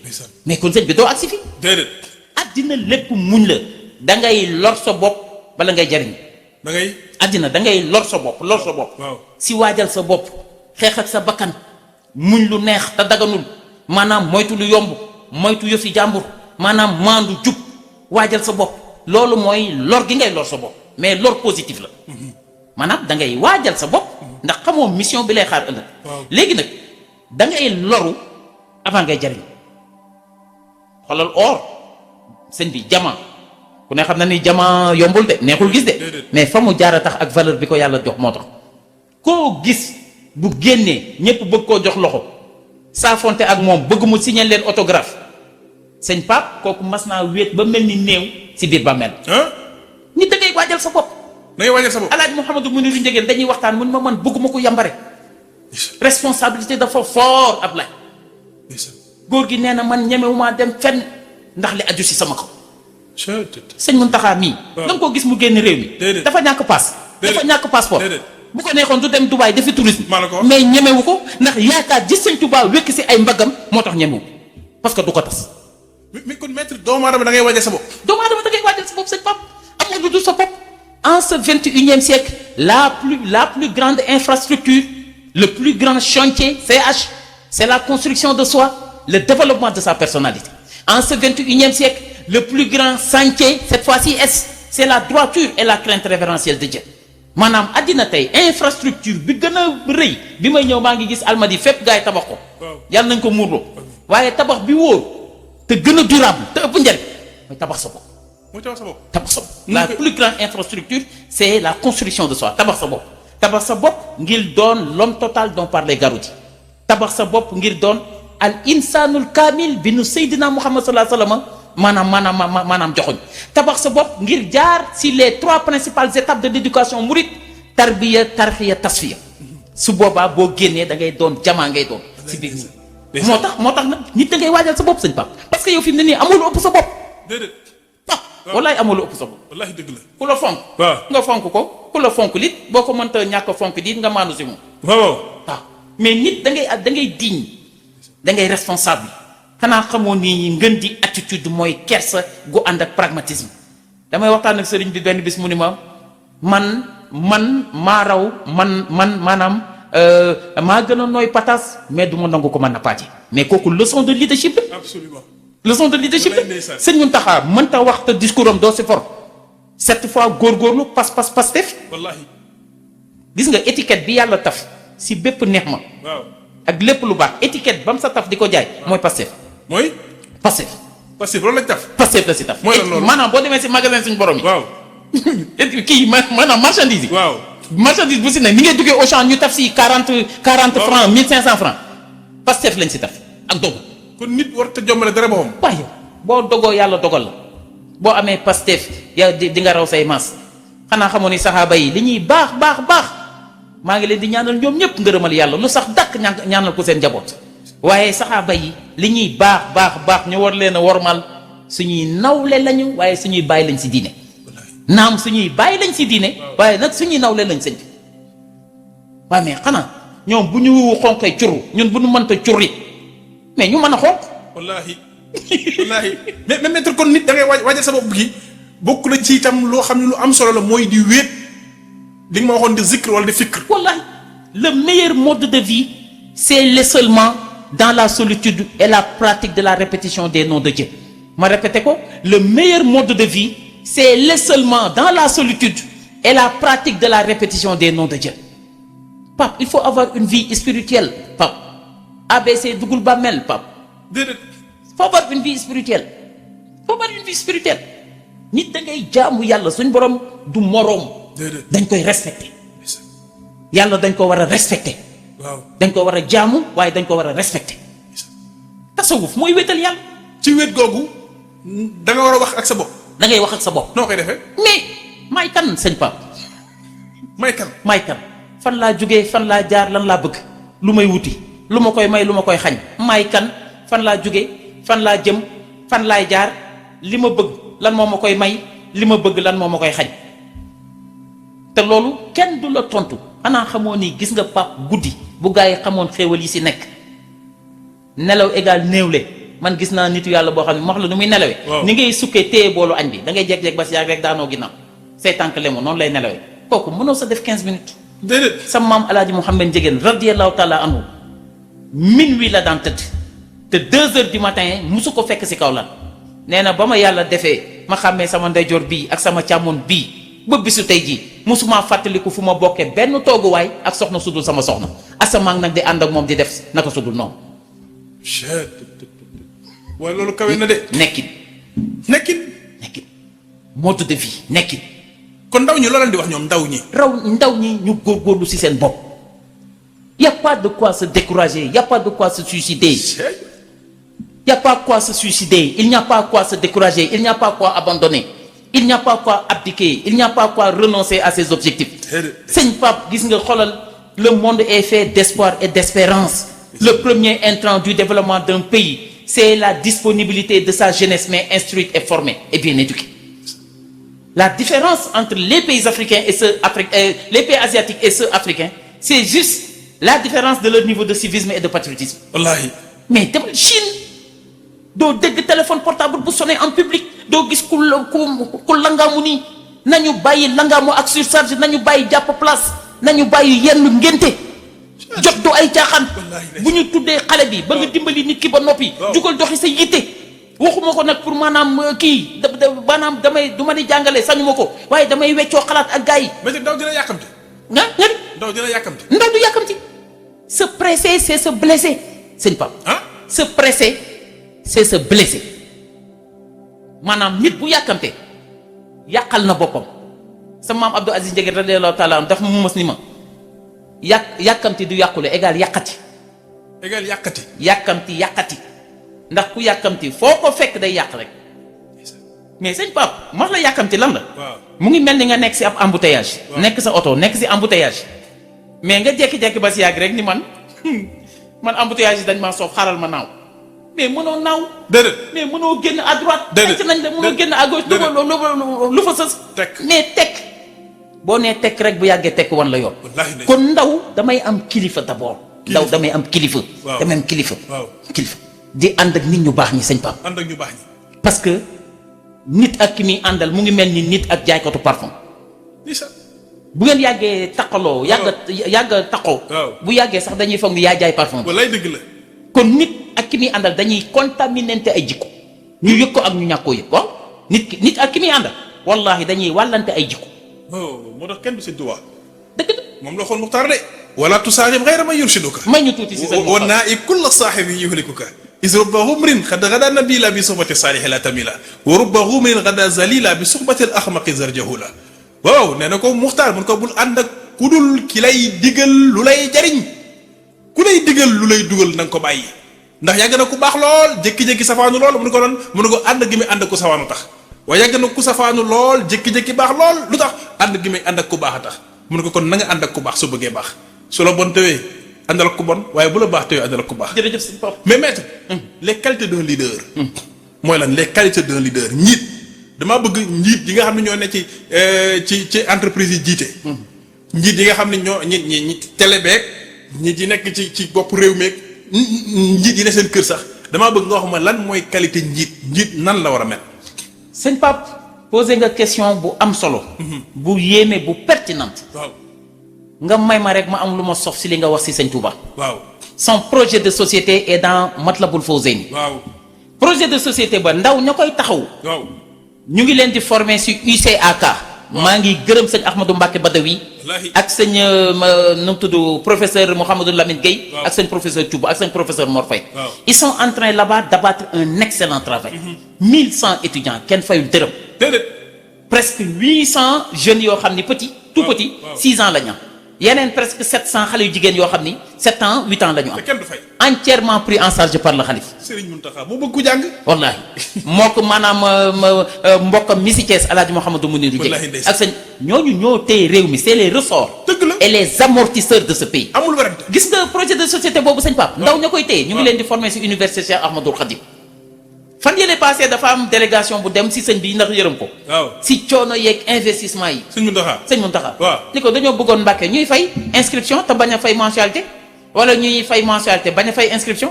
mais kon sëñ bi doo agsi fi déedéet addina lépp muñ la da ngay lor sa bopp bala ngay jariñ addina da ngay lor sa bopp si waajal sa bopp xeex ak sa bakkan muñ lu neex te daganul maanaam moytu lu yomb moytu yëfi jàmbur maanaam maandu jub waajal sa bopp loolu mooy lor gi ngay lor sa bopp mais lor positif la maanaam da ngay waajal sa bopp ndax xamoo mission bi lay xaar ëllëg léegi nag da ngay loru avant ngay jariñ xoolal or sëñ bi jama ku ne xam na ni jama yombul de neexul gis de mais fa mu jaar a tax ak valeur bi ko yàlla jox moo tax koo gis bu génnee ñépp bëgg koo jox loxo saafonte ak moom bëgg mu signer leen autographe sëñ Pape kooku mas naa wéet ba mel ni néew si biir bàmmeel nit da ngay waajal sa bopp da ngay waajal sa bopp Alaaji Mouhamadou Mouniru Ndiéguène dañuy waxtaan mun ma man bëgguma ko yambare responsabilité dafa fort Ablaye góor gi nee na man ñemewumaa dem fenn ndax li aju si sama kaw sëñ Mountakha mii da nga koo gis mu génn réew mi dafa ñàkk paas dafa ñàkk passeport bu ko neexoon du dem Dubaï defi tourisme mais ñemewu ko ndax yaakaar gis sëñ Touba wékk si ay mbagam moo tax ñemewu parce que du ko tas mais kon maître doomu aadama da ngay waajal sa bopp doomu aadama da ngay waajal sa bopp sëñ Pape amoo lu dul sa bopp en ce 21e siècle la plus grande infrastructure le plus grand chantier CH c'est la construction de soi le développement de sa personnalité en ce 21e siècle le plus grand chantier cette fois-ci c'est la droiture et la crainte révérentielle de Dieu maanaam addina tey infrastructure bi gën a rëy bi may ñëw maa ngi gis Almadies fépp gars yi tabax ko yàlla nañ ko muurloo waaye tabax bi wóor te gën a durable te ëpp njariñ mooy tabax sa bopp tabax sa bopp la plus grande infrastructure c'est la construction de soi tabax sa bopp ngir doon l'homme total dont parlait Garoudi tabax sa bopp ngir doon al insanul kamil bi nu Seydina Muhammad sallallahu alayhi wa sallam maanaam joxoñ tabax sa bopp ngir jaar si les 3 principales étapes de l'éducation mouride tarbiya tarxiya tasfiya su boobaa boo génnee da ngay doon jamaa ngay doon si biir nii moo tax nag nit da ngay waajal sa bopp sëñ Pape parce que yow fi mu ne nii amul ëpp sa bopp wallaay amul ëpp sa bopp. wallaahi dëgg la. ku la fonk. waaw nga fonk ko ku la fonk lit boo ko mënta ñàkk fonk dit nga maanu si moom. waaw. waaw mais nit da ngay digne da ngay responsable xanaa xamoo ni ngën di attitude mooy kersa gu ànd ak pragmatisme damay waxtaan ak sëriñ bi benn bis mu ni ma man maa raw maanaam maa gën a nooy patas mais du ma nangu ko mën na pàcce mais kooku leçon de leadership la. absolument. leçon de leadership la. ndeysaan. sëñ Mountakha mënta wax te discours am doo si for cette fois góorgóorlu Pastef wallaahi. gis nga étiquette bi yàlla taf si bépp neex ma waaw. ak lépp lu baax étiquette ba mu sa taf di ko jaay mooy Pastef mooy. Pastef parce que loolu lañ taf. Pastef la si taf. mooy lan loolu maanaam boo demee si magasin suñu borom yi. waaw. kii maanaam marchandise yi. waaw. marchandise bu si ne ni ngay duggee au champ ñu taf si 40 francs 1500 francs Pastef lañ si taf ak dogu. kon nit war te jombale dara boppam. waaye boo dogoo yàlla dogal la boo amee Pastef yow di nga raw say maas xanaa xamoon ni saxaaba yi li ñuy baax maa ngi leen di ñaanal ñoom ñëpp ngërëmal yàlla lu sax dàkk ñaanal ko seen njaboot waaye saxaaba yi li ñuy baax ñu war leen a wormal suñuy nawle lañu waaye suñuy bàyyi lañ si diine naam suñuy bàyyi lañ si diine waaye nag suñuy nawle lañ sëñ bi waaye mais xanaa ñoom bu ñu xonqee curru ñun bu ñu mënta curri mais ñu mën a xonq. wallaahi mais maître kon nit da ngay waajal sa bopp gi bokk na ci itam loo xam ne lu am solo la mooy di wéet li nga ma waxoon di zikr wala di fikr. wallahi le meilleur mode de vie c'est l'isolement dans la solitude et la pratique de la répétition des noms de Dieu ma répété ko le meilleur mode de vie c'est l'isolement dans la solitude et la pratique de la répétition des noms de Dieu Pape il faut avoir une vie spirituelle Pape ABC dugul bàmmeel Pape déedéet. faut avoir une vie spirituelle nit da ngay jaamu yàlla suñ borom du moroom déedéet. dañ koy respecté yàlla dañ ko war a respecté waaw. dañ ko war a jaamu waaye dañ ko war a respecté tasawuf mooy wéetal yàlla ci wéet googu da nga war a wax ak sa bopp. da ngay wax ak sa bopp noo koy defee. mais maay kan sëñ Pape may kan. maay kan fan laa jógee fan laa jaar lan laa bëgg lu may wuti lu ma koy may lu ma koy xañ maay kan fan laa jógee fan laa jëm fan laay jaar li ma bëgg lan moo ma koy may li ma bëgg lan moo ma koy xañ te loolu kenn du la tontu xanaa xamoo ni gis nga Pape guddi bu gaa yi xamoon xéewal yi si nekk nelaw égal néewle man gis naa nitu yàlla boo xam ne wax la nu muy nelawee. ni ngay sukkee téye boolu añ bi da ngay jékki-jékki ba si yàgg rek daanoo ginnaaw say tànk lemu noonu lay nelawee kooku mënoo sa def 15 minutes. déedéet. sa maam El Hadj Mouhamed Ndiéguène radiyallahu taala anhu minuit la daan tëdd te 2 heures du matin musu ko fekk si kaw lan nee na ba ma yàlla defee ma xàmmee sama ndeyjoor bii ak sama càmmoon bii ba bisu tey jii musuma fàttaliku fu ma bokkee benn tooguwaay ak soxna sudul sama soxna asamaan nag di ànd ak moom di def naka sudul noonu. waaye loolu kawe na de. nekkin mode de vie nekkin. kon ndaw ñi loo leen di wax ñoom ndaw ñi. ndaw ñi ñu góorgóorlu ci seen bopp. y a pas de quoi se décourager y a pas de quoi se suicider. y a pas quoi se suicider il n'y a pas quoi se décourager il n'y a pas quoi abandonner il n'y a pas quoi abdiquer il n'y a pas quoi renoncer à ses objectifs. sëñ Pape gis nga xoolal le monde est fait d'espoir et d'espérance. Le premier intrant du développement d'un pays c'est la disponibilité de sa jeunesse mais instruite et formée et bien éduquée. La différence entre les pays africains et ceux les pays asiatiques et ceux africains c'est juste la différence de leur niveau de civisme et de patriotisme. wallaahi. mais demal Chine doo dégg téléphone portable bu sonné en public doo gis ku langaamu nii nañu bàyyi langaamu ak surcharge nañu bàyyi jàpp place nañu bàyyi yenn ngénte jot du ay caaxaan bu ñu tuddee xale bi ba nga dimbali nit ki ba noppi jugal doxi sa yitte waxuma ko nag pour maanaam kii maanaam du ma di jàngale sañu ma ko waaye damay weccoo xalaat ak gars yi. mais ndaw dina yàkkamti. nga ndaw dina yàkkamti. ndaw du yàkkamti se presser c'est se blesser sëñ Pape. se presser c'est se blesser maanaam nit bu yàkkamte yàqal na boppam sa maam Abdou Aziz Ndiéguène radiyallahu taala am daf mu mës ni ma yàkkamti du yàqule égal yàqati. égal yàqati. yàqati ndax ku yàkkamti foo ko fekk day yàq rek mais sëñ Pape wax la yàkkamti lan la. mu ngi mel ni nga nekk si ab embouteillage. nekk sa oto nekk si embouteillage mais nga jékki-jékki ba si yàgg rek ni man embouteillage yi dañ maa soof xaaral ma naaw mais mënoo naaw. déedéet mais mënoo génn à droite. déedéet nañ la mënoo génn à gauche. lu fa sës. tekk mais tekk boo nee tekk rek bu yàggee tekk wan la yoon. wallaahi kon ndaw damay am kilifa d'abord. ndaw damay am kilifa. waaw damay am kilifa. waaw kilifa di ànd ak nit ñu baax ñi sëñ Pape. ànd ak ñu baax ñi. parce que nit ak ki muy àndal mu ngi mel ni nit ak jaaykatu parfum. bu ngeen yàggee taqaloo. yàgg taqoo. waaw bu yàggee sax dañuy foog ni yaa jaay parfum. wallaay dëgg la. kon nit ak ki muy àndal dañuy contaminante ay jikko ñu yëg ko ak ñu ñàkk koo yëg waaw nit ak ki muy àndal wallahi dañuy wàllante ay jikko. moo tax kenn du sëñ Tuubaa. dëgg la moom la xool Muxtaar de. wala tusaaxib xayra man yurshiduka. may ñu tuuti si sëñ wa naa i kulla saaxibi yuhlikuka. is rubba humrin xad gada nabila bi suxbati saalihi la tamila wa rubba humrin gada zalila bi suxbati al axmaqi zarjahula. waaw nee na ko Muxtaar mun ko bul ànd ak ku dul ki lay digal lu lay jariñ ku lay digal lu lay dugal na nga ko bàyyi ndax yàgg na ku baax lool jékki-jékki safaanu lool mu ne ko doon mu ne ko ànd gi muy ànd ak ku safaanu tax waaye yàgg na ku safaanu lool jékki-jékki baax lool lu tax ànd gi muy ànd ak ku baax a tax mu ne ko kon na nga ànd ak ku baax su bëggee baax su la bon tawee àndal ak ku bon waaye bu la baax tawee àndal ak ku baax. jërëjëf sëñ Pape. mais maître les qualités d'un leader. mooy lan les qualités d'un leader njiit damaa bëgg njiit yi nga xam ne ñoo ne ci entreprise yi jiite. njiit yi nga xam ne ñoo ñi télé beeg njiit yi nekk ci bopp réew meeg njiit yi ne seen kër sax damaa bëgg nga wax ma lan mooy qualité njiit nan la war a mel. sëñ Pape posé nga question bu am solo. bu yéeme bu pertinente. waaw nga may ma rek ma am lu ma sof si li nga wax si sëñ Touba. waaw son projet de société est dans Matlabul Fawzeyni. waaw projet de société ba ndaw ña koy taxaw. waaw ñu ngi leen di former si UCAK. maa ngi gërëm sëñ Ahmadou Mbacke Badawi. wallaahi ak sëñ nu mu tudd professeur Mouhamadou Lamine Gueye. waaw ak sëñ professeur Thioub ak sëñ professeur Mor Faye. waaw ils sont en train là-bas d'abattre un excellent travail. 1100 étudiants kenn fayul dërëm. déedéet. presque 800 jeunes yoo xam ni petit. tout waaw petit waaw 6 ans la ñu am. yeneen presque 700 xale yu jigéen yoo xam ni 7 ans 8 ans la ñu am. te kenn du fay. entièrement pris en charge par le xalif. Serigne Mountakha moo bëgg ku jàng. wallahi moo ko maanaam mbokkam mi si Thiès El Hadj Mouhamadou Mounirou Dieng Wallahi ndeysaan. ak sëñ ñooñu ñoo téye réew mi c'est les ressorts. dëgg la et les amortisseurs de ce pays. amul werante. gis nga projet de société boobu sëñ Pape. ndaw ña koy téye ñu ngi leen di former si université Cheikh Ahmadoul Khadim. fan yële passé dafa am délégation bu dem si sëñ bi ndax yërëm ko. waaw si coono yeeg investissement yi. Serigne Mountakha. sëñ Mountakha. waaw ni ko dañoo bëggoon Mbàkke ñuy fay inscription te bañ a fay mensualité wala ñuy fay mensualité bañ a fay inscription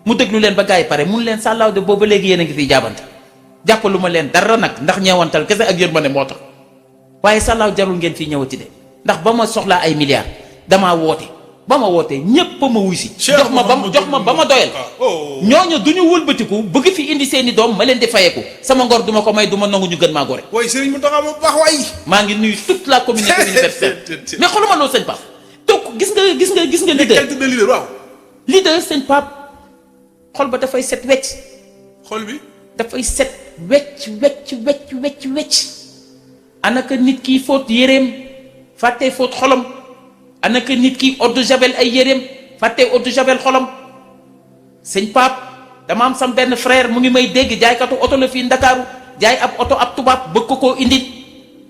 mu déglu leen ba gars yi pare mun leen sàllaaw de booba léegi yéen a ngi fiy jaabante jàppalu ma leen dara nag ndax ñeewantal kese ak yërmande moo tax waaye sàllaaw jarul ngeen fii ñëwati de ndax ba ma soxlaa ay milliards damaa woote ba ma wootee ñépp a ma wuy si jox ma ba ma doyal ñooñu du ñu wëlbatiku bëgg fi indi seeni doom ma leen di fayeku sama ngor duma ko may du ma nangu ñu gën maa gore waaye Serigne Mountakha moo baax waay. maa ngi nuyu toute la communauté universitaire mais xooluma loolu sëñ Pape donc gis nga leader qualité de leader waaw. leader sëñ Pape xol ba dafay set wecc xol bi. dafay set wecc anaka nit ki fóot yéreem fàttee fóot xolam anaka nit ki eau de javel ay yéreem fàttee eau de javel xolam sëñ Pape dama am sam benn frère mu ngi may dégg jaaykatu oto la fii Ndakaaru jaay ab oto ab tubaab bëgg ko koo indil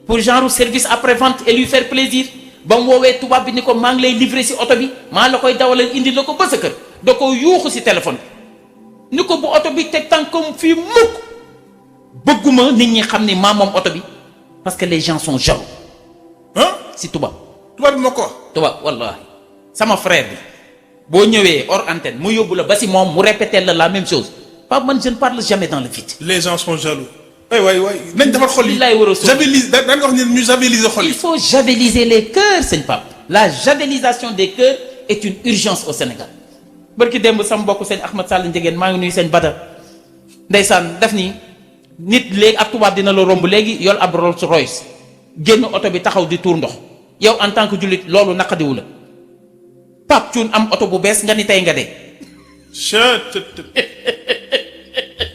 pour genre service après vente et lui faire plaisir ba mu woowee tubaab bi ni ko maa ngi lay livrer si oto bi maa la koy dawalal indi la ko ba sa kër da ko yuuxu si téléphone bi ni ko bu oto bi teg tànkam fii mukk bëgguma nit ñi xam ni maa moom oto bi parce que les gens sont jaloux si tubaab tubaab bi ma ko wax. tubaab wallahi sama frère bi boo ñëwee hors antenne mu yóbbu la ba si moom mu répéter la même chose Pape man je ne parle jamais dans le vide. les gens sont jaloux. waay nañ defar xol yi. li laay war a sóor javelise da nga wax ni ñu javeliser xol yi. il faut javeliser les cœurs sëñ Pape. la javelisation des cœurs est une urgence au Sénégal. barki démb sama mbokk sëñ Ahmad Sall Njegéen maa ngi nuyu sëñ Bada ndeysaan def ni nit léegi ab tubaab dina la romb léegi yor ab Rolls Royce génn oto bi taxaw di tuur ndox yow en tant que jullit loolu naqadiwu la Pape Thioune am oto bu bees nga ni tey nga dee.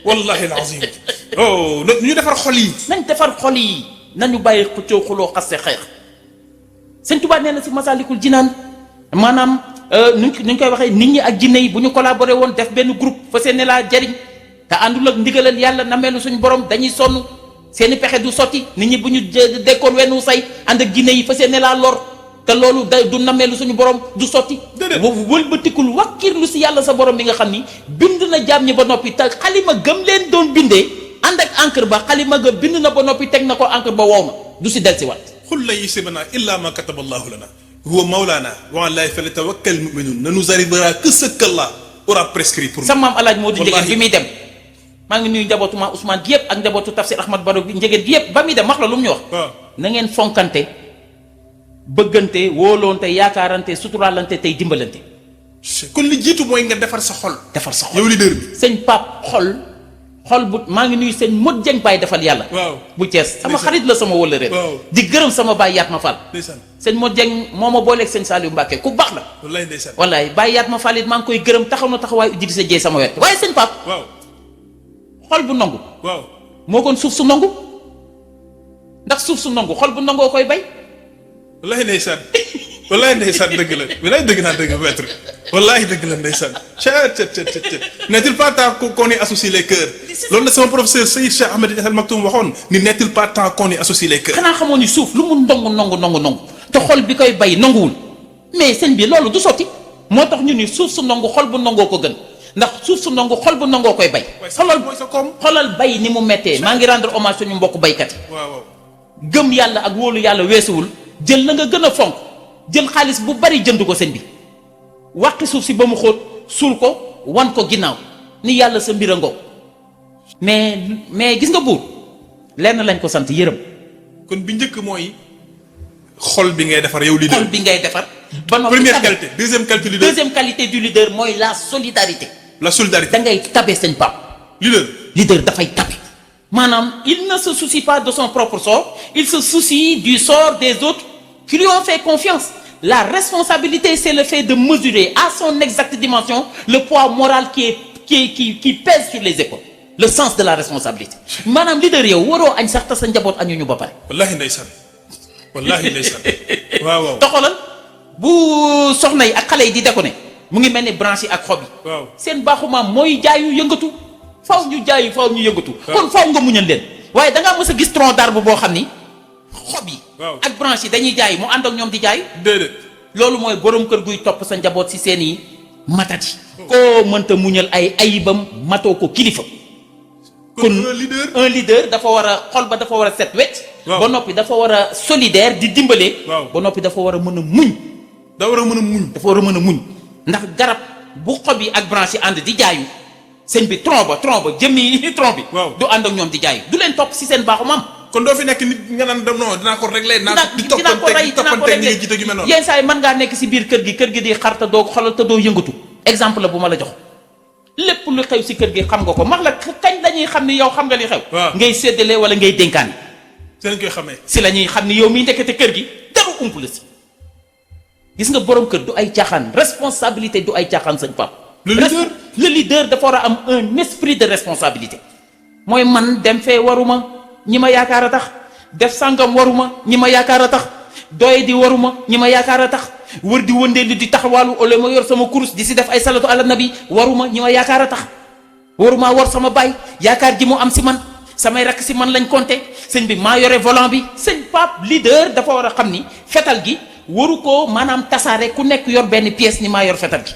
wallahi alazim. ñu defar xol yi. nañ defar xol yi nañu bàyyi xëccoo xuloo xaste xeex sëñ Tuubaa nee na si Masaalikul Jinaan maanaam nu ñu koy waxee nit ñi ak jinne yi bu ñu collaboré woon def benn groupe fa seeni laa jariñ te àndul ak ndigalal yàlla na meelu suñu borom dañuy sonn seeni pexe du sotti nit ñi bu ñu dekkoon wenn say ànd ak jinne yi fa seeni laa lor te loolu day du nameelu suñu borom du sotti. déedéet wëlbatikul wakkirlu si yàlla sa borom bi nga xam ni bind na jaam ñi ba noppi te xalima gëm leen doon bindee ànd ak encre ba xalima ga bind na ba noppi teg na ko encre ba wow na du si del si wat. qul lan yusibana illa ma kataba allahu lana huwa mawlana wa ala llahi falyatawakkal mu'minun ne nous arrivera que ce qu'Allah aura prescrit pour nous. sa maam alaaj moo di njegéen bi muy dem maa ngi nuyu njabootu ma Ousmane gi yëpp ak njabootu Tafsir Ahmad Baro bi njegéen gi yëpp ba muy dem wax la lu mu ñu wax. waaw na ngeen fonkante bëggante wóoloonte yaakaarante suturaalante tey dimbalante. kon li jiitu mooy nga defar sa xol. defar sa xol yow leader bi. sëñ Pape xol bu maa ngi nuyu sëñ Modou Dieng Baye defal yàlla. waaw bu Cees sama xarit la sama wëllëre. waaw di gërëm sama baay yaat ma Fall. ndeysaan sëñ Modou Dieng moo ma booleeg sëñ Saliou Mbacke ku baax la. wallaay ndeysaan wallaay baay yaat ma Fall it maa ngi koy gërëm taxaw na taxawaayu Idrissa Dieye sama wet waaye sëñ Pape waaw xol bu nangu waaw moo kon suuf su nangu ndax suuf su nangu xol bu nangoo koy bay. wallaay ndeysaan wallaay ndeysaan dëgg la wallaay dëgg naa dëgg maître wallaay dëgg la ndeysaan n'est-il pas temps qu'on y associe les cœurs loolu la sama professeur Seyyid Cheikh Ahmed Al Maktoum waxoon ni n'est-il pas temps qu'on y associe les cœurs. xanaa xamoo ni suuf lu mu nangu te xol bi koy bay nanguwul mais sëñ bi loolu du sotti moo tax ñu ni suuf su nangu xol bu nangoo ko gën ndax suuf su nangu xol bu nangoo koy bay. mooy sa koom xolal bay ni mu méttee maa ngi rendre hommage suñu mbokk baykat yi. waaw gëm yàlla ak wóolu yàlla weesuwul jël la nga gën a fonk jël xaalis bu bari jënd ko sëñ bi wàqi suuf si ba mu xóot suul ko wan ko ginnaaw ni yàlla sa mbir a ngoo mais gis nga buur lenn lañ ko sant yërëm. kon bi njëkk mooy xol bi ngay defar yow leader. xol bi ngay defar. ba noppi première qualité deuxième qualité du leader mooy la solidarité. la solidarité da ngay tabe sëñ Pape. leader dafay tabe. maanaam il ne se soucie pas de son propre sort il se soucie du sort des autres qui lui ont fait confiance. La responsabilité, c'est le fait de mesurer à son exacte dimension le poids moral qui pèse sur les épaules. Le sens de la responsabilité. maanaam leader yow waroo añ sax te sa njaboot añuñu ba pare. wallaahi ndeysaan waaw. toxalal bu soxna yi ak xale yi di déconné mu ngi mel ni branche yi ak xob yi. waaw seen baaxu maam mooy jaayu yëngatu. faw ñu jaayu faw ñu yëngatu. kon faw nga muñal leen. waaye da ngaa mës a gis tronc d'arbre boo xam ni. xob yi ak branche yi dañuy jaay mu ànd ak ñoom di jaay déedéet loolu mooy borom kër guy topp sa njaboot si seen i matati koo mënta muñal ay ayibam matoo ko kilifa kon un leader dafa war a xol ba dafa war a set wecc ba noppi dafa war a solidaire di dimbale ba noppi dafa war a mën a muñ dafa war a mën a muñ ndax garab bu xob yi ak branche yi ànd di jaayu sëñ bi tronc ba jëmmi tronc bi du ànd ak ñoom di jaayu du leen topp si seen baaxu maam kon doo fi nekk nit nga naan dem non dinaa ko régler di toppante ni nga jiite gi mel noonu yenn saa yi mën ngaa nekk si biir kër gi di xar te doo xolal te doo yëngatu exemple la bu ma la jox lépp lu xew si kër gi xam nga ko max la kañ lañuy xam ni yow xam nga li xew ngay séddale wala ngay dénkaani si lañ koy xamee si la ñuy xam ni yow miy nekkate kër gi dara ump la si gis nga borom kër du ay caaxaan responsabilité du ay caaxaan sëñ Pape le leader dafa war a am un esprit de responsabilité mooy man dem fee waruma ñi ma yaakaar a tax def sàngam waruma ñi ma yaakaar a tax doye di waruma ñi ma yaakaar a tax wër di wëndeelu di taxawaalu ole ma yor sama kurus di si def ay salatu ala nabi waruma ñi ma yaakaar a tax waruma war sama baay yaakaar ji mu am si man samay rakk si man lañ compté sëñ bi maa yore volant bi sëñ Pape leader dafa war a xam ni fetal gi waru ko maanaam tasaare ku nekk yor benn pièce ni maa yor fetal gi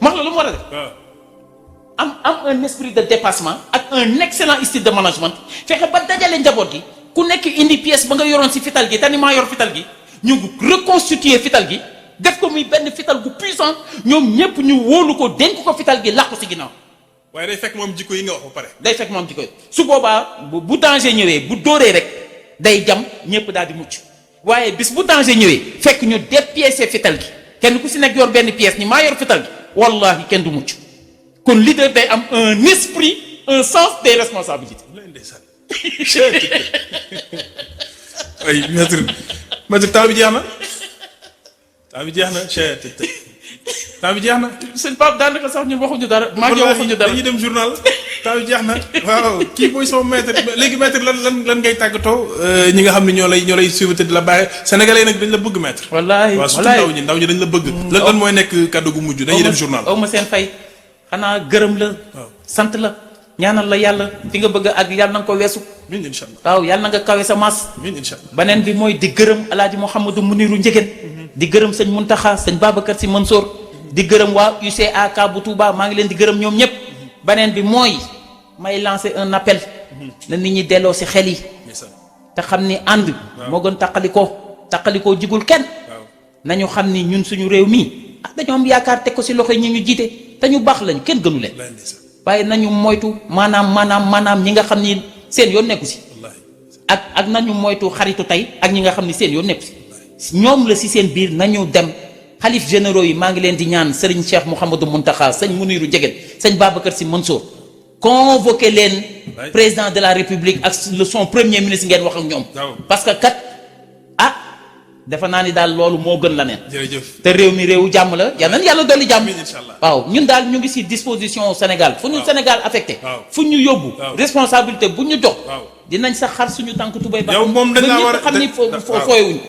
max la lu mu war a def am un esprit de dépassement ak un excellent style de management fexe ba dajale njaboot gi ku nekk indi pièce ba nga yoroon si fital gi te ni maa yor fital gi ñu reconstituer fital gi def ko muy benn fital gu puissant ñoom ñëpp ñu wóolu ko dénk ko fital gi làqu si ginnaaw. waaye day fekk moom jikko yi nga wax ba pare. day fekk moom jikko yi su boobaa bu danger ñëwee bu dóoree rek day jam ñëpp daal di mucc waaye bis bu danger ñëwee fekk ñu dépiécer fital gi kenn ku si nekk yor benn pièce ni maa yor fital gi wallahi kenn du mucc. kon leader day am un esprit un sens des responsabilités. ay maître temps bi jeex na temps bi jeex na. sëñ Pape daanaka sax ñun waxuñu dara. maa ngi waxuñu dara dañuy dem journal temps bi jeex na waaw kii mooy sama maître léegi maître lan ngay tàggatoo ñi nga xam ne ñoo lay suivre te di la bàyyi sénégalais nag dañ la bëgg maître. wallaahi waaw surtout ndaw ñi dañ la bëgg. lan mooy nekk kàddu gu mujj dañuy dem journal. aw ma seen fay. xanaa gërëm la sant la ñaanal la yàlla fi nga bëgg ak yàlla na nga ko weesu amiin incha allah. waaw yàlla na nga kawe sa maas. amiin incha allah. beneen bi mooy di gërëm El Hadj Mouhamadou Mounirou Ndiéguène. di gërëm sëñ Mountakha sëñ Babacar Sy Mansour. di gërëm waa UCAK bu Touba maa ngi leen di gërëm ñoom ñëpp. beneen bi mooy may lancer un appel. na nit ñi delloo si xel yi. te xam ni ànd. moo gën taqalikoo jigul kenn. nañu xam ni ñun suñu réew mi dañoo am yaakaar teg ko si loxo ñi ñu jiite te ñu baax lañu kenn gënu leen. waaye nañu moytu maanaam ñi nga xam ni seen yoon nekku si. ak nañu moytu xaritu tey ak ñi nga xam ni seen yoon nekku si. ñoom la si seen biir nañu dem xalif généraux yi maa ngi leen di ñaan Serigne Cheikh Mouhamadou Mountakha sëñ Mounirou Ndiéguène sëñ Babacar Sy Mansour convoqué leen président de la République ak son premier ministre ngeen wax ak ñoom. parce que kat defe naa ni daal loolu moo gën la neen. jërëjëf. te réew mi réewu jàmm la yal nañu yàlla dolli jàmm. inshallah. waaw ñun daal ñu ngi si disposition Sénégal fu ñu Sénégal affecté. fu ñu yóbbu. responsabilité bu ñu jox. dinañ sax xar suñu tànk tubéy ba. yow moom dañ laa war a xam ni fooyewuñ